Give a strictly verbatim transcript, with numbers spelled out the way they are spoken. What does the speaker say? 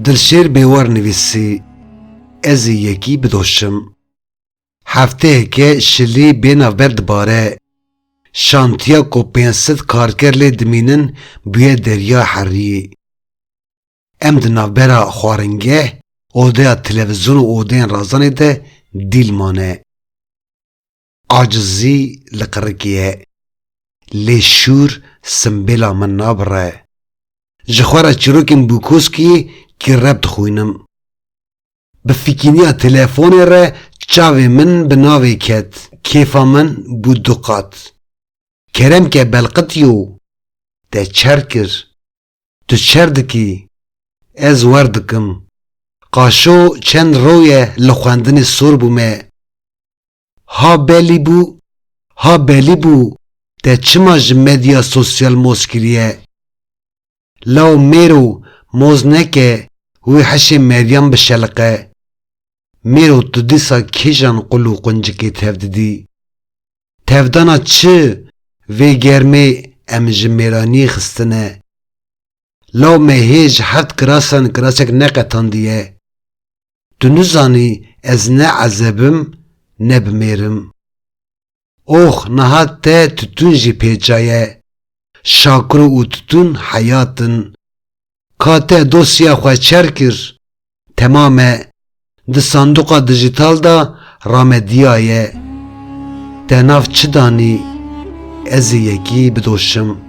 Dilşêr Bêwar nivîsî, ez ê yekî bidoşim. Hefteyeke şilî bê navber dibare. Şantiya ku pênc sed karker lê dimînin bûye derya heriyê. Em di navbera xwaringeh, odeya televîzyon û odeyên razanê de dîl mane. Acizî li qirikê ye. Lê şûr simbêla min nabire. Ji xwe re çîrokên Bûkoskiyê kîrep dixwînim. Bi fikîniya telefonê re çavê min bi navê ket. Kêfa min bû du qat. Kerem ke belqitiyo, te çer kir. Tu çer dikî, ez wer dikim. Qaşo çend ro ye li xwendinê sor bûme. Ha belî bû, ha belî bû, te çima ji medya sosyal moz kiriye? Law mêro moz neke, wê hişê Meryem bişeliqe. Mêro tu dîsa kîjan qul û quncikê tev didî? Tevdana çi vê germê em ji mêraniyê xistine? Law me hê ji heft kirasan kirasek neqetandiye. Tu nizanî ez ne ezeb im, ne bi mêr im. Ox, niha te tutûn jî pêça ye. Şakiro û tutûn heyat in. Ka te dosya xwe çer kir, temam e. Di sanduqa dijîtal de ramediyaye. Te nav çi danî? Ez ê yekî bidoşim.